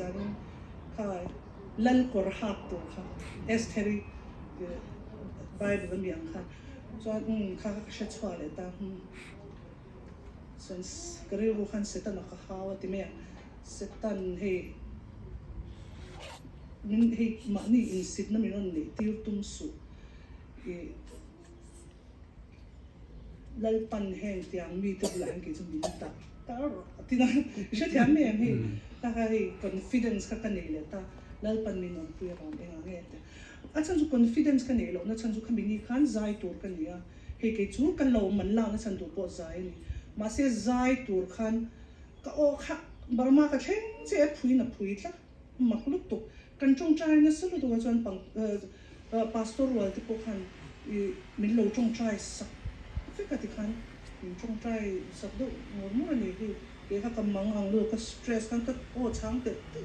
zanin kha lal kawr hak tur kha Estheri Bible ami ang khan chuan umm kha kha ka hre chhuak leh ta umm chuan ka rilru khan Setana ka hau a ti mai a Setan hei min hei mahni insitna min rawn neih tir tum suh ih Lalpan heng tiang mite bulah hian kei chu min dah ta rawh a ti na i hrethiam mai em hei kha kha hei confidence kha ka nei leh ta Lalpan min awmpui avang eng ang nge tia a chhan chu confidence ka neih lohna chhan chu khami ni khan zai tur ka ni a hei kei chu ka lo man lakna chhan tur pawh zai a ni mahse zai tur khan ka aw kha Burma ka thleng che a phuin a phui tlat mak lutuk kan tawngtai nasa lutuk a chuan pang Pastor rual te pawh khan i min lo tawngtai sak vek a tikhan min tawngtai sak deuh ngawr ngawr a ni hi kei kha ka mang ang lutuk ka stress khan ka aw chhang telh telh bawk.